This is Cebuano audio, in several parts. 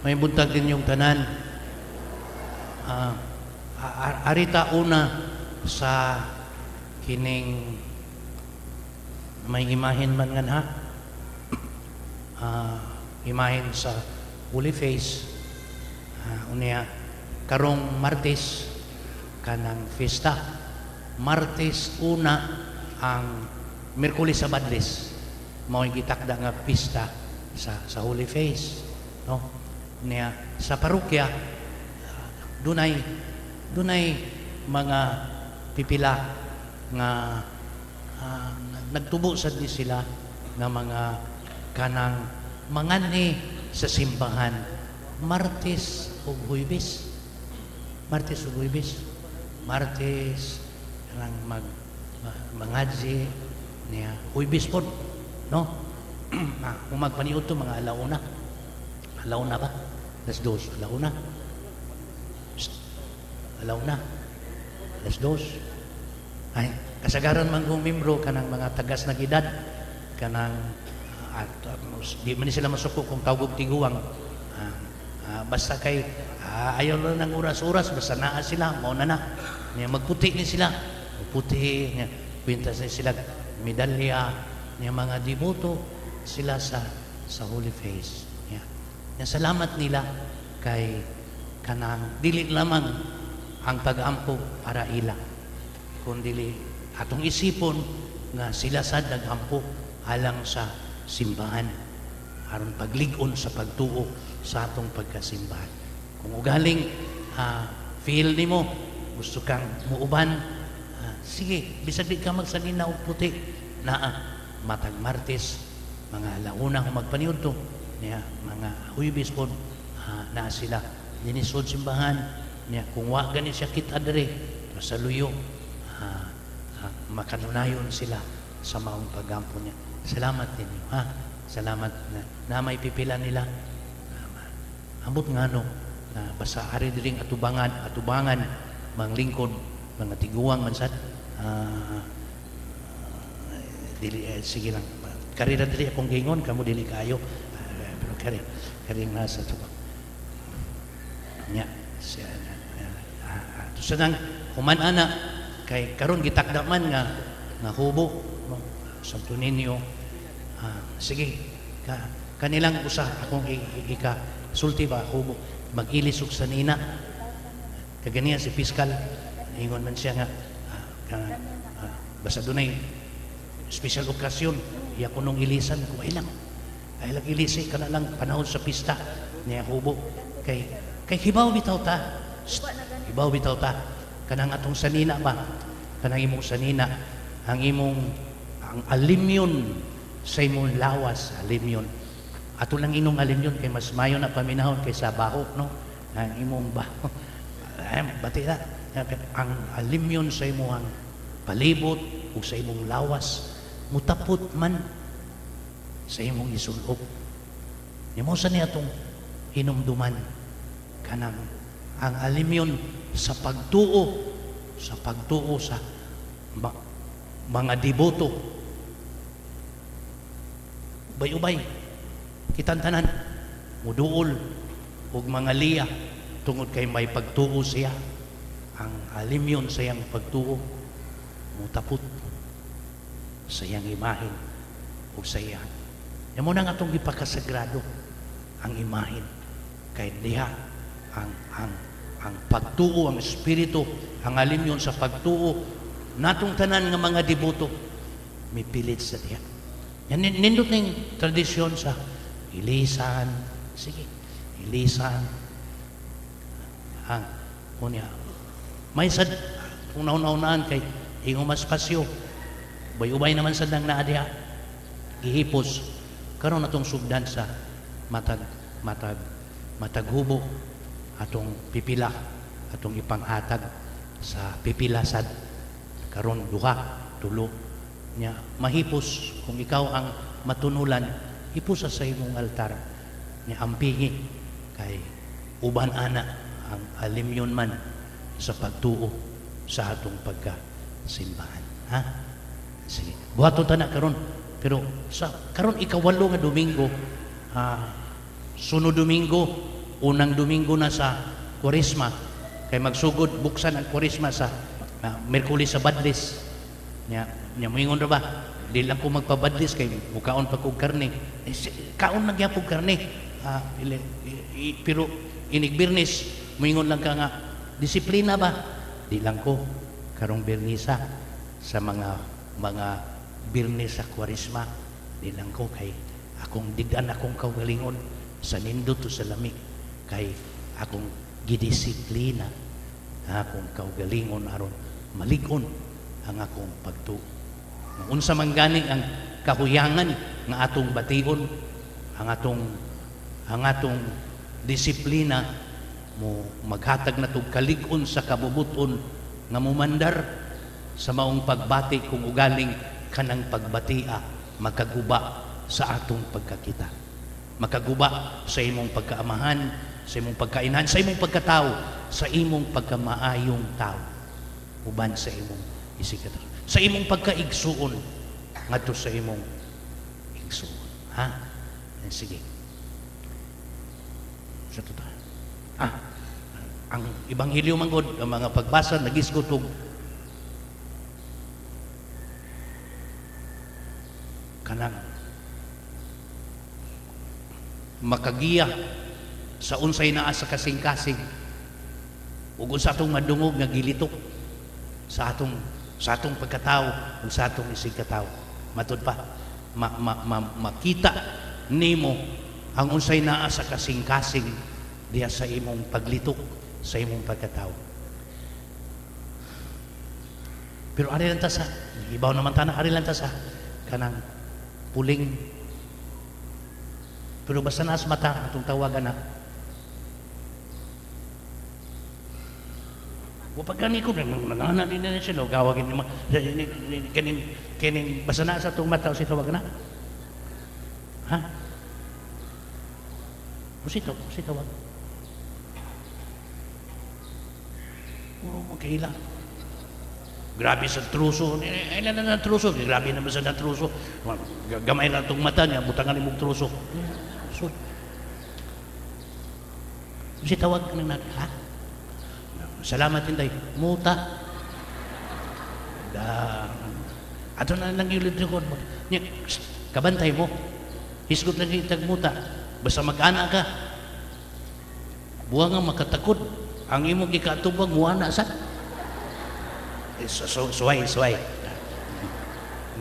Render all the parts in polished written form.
May buntag din yung tanan. Arita una sa kining may imahen man nga ha. Imahen sa Holy Face. Unya karong Martes kanang fiesta. Martes una ang Miyerkules sa Badles mao'y gitakda nga pista sa Holy Face, no? Niya sa parokya, dunay dunay mga pipila nga nagtubo sad ni sila nga mga kanang manganhi sa simbahan Martes ug Huwebes, Martes ug Huwebes. Martes kanang mangadzi niya, Huwebes pod, no? Kung magpaniud to mga alauna, alauna ba, 2:00, alauna. Psst. Alauna, 2:00. Ay, kasagaran man kong membro kanang mga tagas nag edad, kanang at di man ni sila masuko kung tawgog tiguang. Basta kay ayaw lang ng oras-oras, basta naa sila, mao na na niya. Magputi ni sila, puti niya, kwintas ni sila, medalya niya, mga deboto sila sa Holy Face niya. Niya salamat nila kay kanang dili lamang ang pag-ampo para ila, kundi atong isipon nga sila sad nagampo alang sa simbahan aron paglig-on sa pagtuo sa atong pagkasimbahan. Kung ugaling feel nimo gusto kang muuban, sige, bisag di ka magsanina og puti, naa matag Martes mga alauna kung magpaniud to niya, mga Huwebes pod, naa sila dinhi sud simbahan niya. Kung wa gani siya kita diri sa luyo, makanunayon sila sa maong pagampo niya. Salamat ninyo, ha? Salamat na may pipila nila. Ambot nga no, na basta ari diring atubangan, atubangan, mga lingkod, mga tiguang man sad. Dili, sige lang. Karira dili akong gingon, kamo dili kayo. Pero kari, kari nasa tubang. Nya, siya, sa nang human ana kay karon gitakda man nga hubo, no? Santo Niño. Sige ka, kanilang usa akong ika sulti ba, hubo mag-ilis og sanina. Kaganiya si fiscal, ingon man siya nga basta dunay special okasyon iya kunong ilisan ko, ay lang ay lang ilisi kana lang panahon sa pista niya, hubo, kay hibaw bitaw ta. Shh, hibaw bitaw ta kanang atong sanina ba, kanang imong sanina, ang imong ang alimyon sa imong lawas, alimyon ato lang inong alimyon kay mas mayo na paminahon kaysa baho, no? Ang imong baho. Ay, bati na ang alimyon sa imong palibot ug sa imong lawas mutapot man sa imong isulob. Nimo sa niya atong hinumduman kanang ang alimyon sa pagtuo sa mga deboto. Ubay-ubay kitang tanan muduol og mga liya tungod kay may pagtuo siya. Ang alimyon sa iyang pagtuo mutapot sa iyang imahen ug sa iyang. Imo na nga atong gipakasagrado ang imahen kay diha ang pagtuo, ang espiritu, ang alimyon sa pagtuo natong tanan nga mga deboto mipilit sa diha. Yan, nindot ning tradisyon sa ilisan. Sige, ilisan. Ang unya may sad kung nauna-unaan kay ingo mas pasyo, ubay-ubay naman sad nang naa diha gihipos. Karon atong sugdan sa matag hubo, atong pipila, atong ipanghatag sa pipila sad karon, duha, tulo nya mahipos. Kung ikaw ang matunulan, hipusa sa imong altar nya, ampingi kay uban ana ang alimyon man sa pagtuo sa atong pagkasimbahan, ha? Sige, buhaton ta na karon. Pero sa karon ikawalo nga Domingo, sunod Domingo. unang Domingo na sa Kwaresma, kay magsugod buksan ang Kwaresma sa Miyerkules sa Badlis. Nya nya moingon ra ba, di lang ko magpabadlis kay mukaon pa kog karne. Kaon na gyapon karne. Pero inig Biyernes moingon lang ka nga disiplina ba? Di lang ko karong Biyernesa sa mga Biyernes sa Kwaresma, di lang ko kay akong didan akong kaugalingon sa nindot o sa lami kay akong gidisiplina akong kaugalingon aron malig-on ang akong pagtuo. Unsa man gani ang kahuyangan nga atong bation, ang atong disiplina mo maghatag na tog kalig-on sa kabubuton nga mumandar sa maong pagbati kung ugaling kanang pagbatia makaguba sa atong pagkakita, makaguba sa imong pagkaamahan, sa imong pagkainahan, sa imong pagkatao, sa imong pagkamaayong tao, uban sa imong isikatao, sa imong pagkaigsuon ngadto sa imong igsuon. Ha? Sige. Sa totoo. Ang Ebanghelyo manggod, ang mga pagbasa nagisgot og kanang makagiya sa unsay naa sa kasing-kasing ug unsa atong madungog nga gilitok sa atong pagkatao ug sa atong isigkatao. Matud pa makita nimo ang unsay naa sa kasing-kasing diha sa imong paglitok sa imong pagkatao. Pero ari lang ta sa ibaw naman ta na, ari lang ta sa kanang puling. Pero basta naas mata atong tawagan na. Wa gani ko nangana din na sila gawagin nimo kining kining basta naa sa atong mata si tawag na. Ha? Usito, usito tawag. Oh, magkaila. Grabe sa truso. Ay na na truso. Grabe naman sa truso. Gamay lang itong mata niya. Butangan imong truso. So, si tawag na ha? Salamat inday. Muta. Da. Ato na lang yung likod. Kabantay mo. Hisgot lang yung tagmuta. Basta mag-ana ka. Buwang nga makatakod. Ang imong gikatubang muana sa. Suway, suway.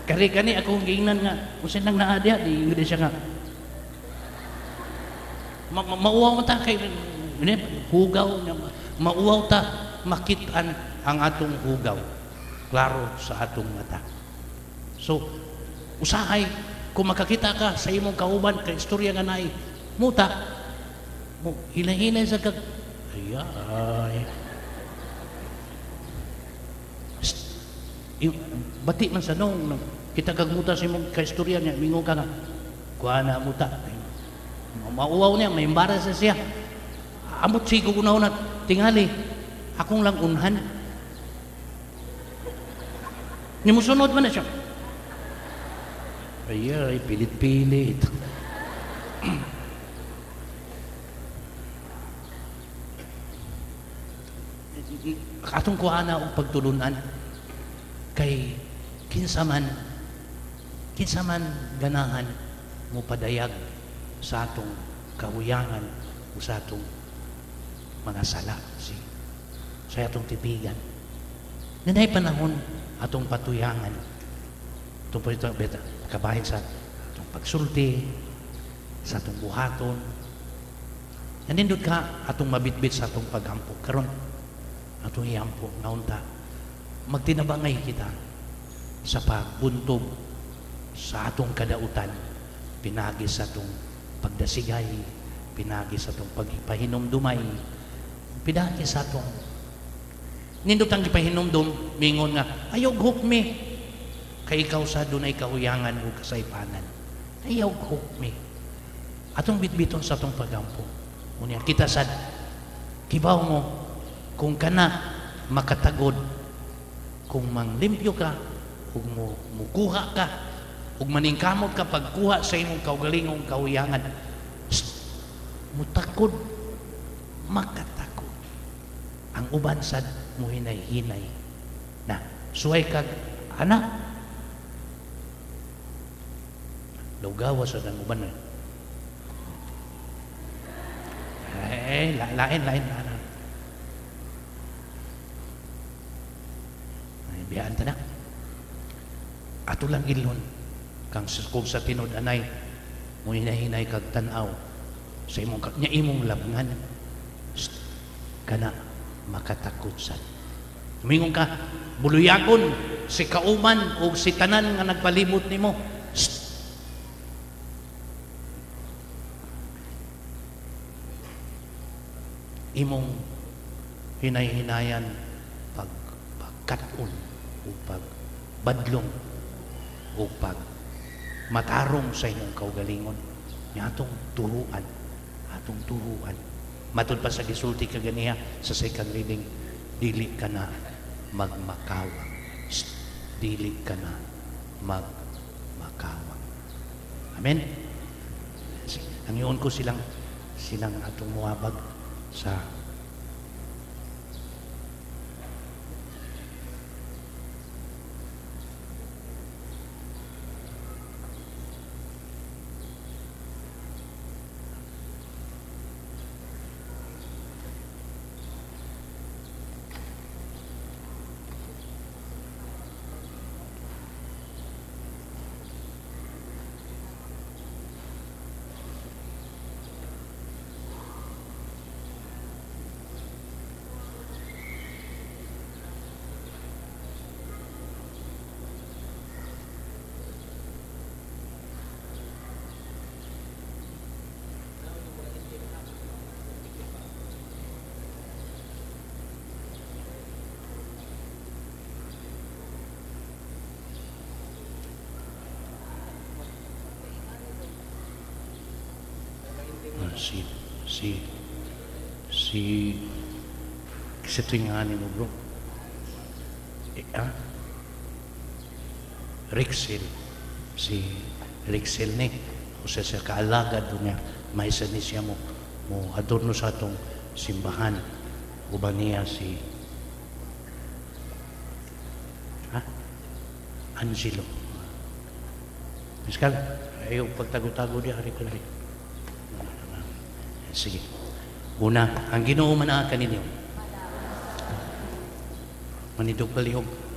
Kari kani akong giingnan nga usin lang naa diha di ingrid siya nga. Mauwaw ta kay hugaw niya. Mauwaw ta makit-an ang atong hugaw. Klaro sa atong mata. So usahay kung makakita ka sa imong kauban kay istorya nga naay muta mo hinay-hinay sa kag ay ay. Bati man sa nong kita kagmuta sa imong kaistorya niya mingon ka nga kuha na muta mauwaw niya may embarrass siya amot sigo unahon at tingali akong lang unhan ni musunod man na siya ay ay pilit-pilit. Atong kuha na og pagtulunan kay kinsa man ganahan mo padayag sa atong kahuyangan o sa atong mga sala sa atong tipigan. Nanay panahon atong patuyangan atong kabahin sa atong pagsulti sa atong buhaton. Nanindot ka atong mabitbit sa atong paghampo karon atong ihampo ngaunta magtinabangay kita sa pagbuntog sa atong kadautan, pinagi sa atong pagdasigay, pinagi sa atong pagpahinumdumay, pinagi sa atong nindot ang gipahinumdum mingon nga ayaw hukmi kay ikaw sa dunay kahuyangan o kasaypanan. Ayaw hukmi atong bitbiton sa atong pagampo. Unya kita sad kibaw mo kung kana makatagod kung manglimpyo ka ug mukuha ka ug maningkamot ka pagkuha sa imong kaugalingong kahuyangan, mutakod Makatakot. Ang uban sad muhinay-hinay na. Suway kag anak. Lugawa sa ang uban. Eh, lain, lain, lain. Ay, biyaan ta na. Ato lang ilon kang kung sa tinud anay muhinay-hinay kag tan-aw sa imong nya imong labngan kana makatakot sad. Mingon ka buluyakon si kauman o si tanan nga nagpalimot nimo. Imong hinay-hinayan pagkat-on o pagbadlong o pag matarong sa imong kaugalingon nya atong tuhuan, atong tuhuan. Matud pa sa gisulti kaganiha sa second reading, dili ka na magmakawang. Dili ka na magmakawang. Amen. Ang iyon ko silang atong muhabag sa si kasi tuwing mo bro Rixel, si Rixel ni usa sa kaalagad niya may isa ni siya mo adorno sa atong simbahan. Uban niya si Angelo Miskal, ayaw pagtago-tago diya ari ko diri. Sige. Una, ang Ginoo man kaninyo. Manidog palihog.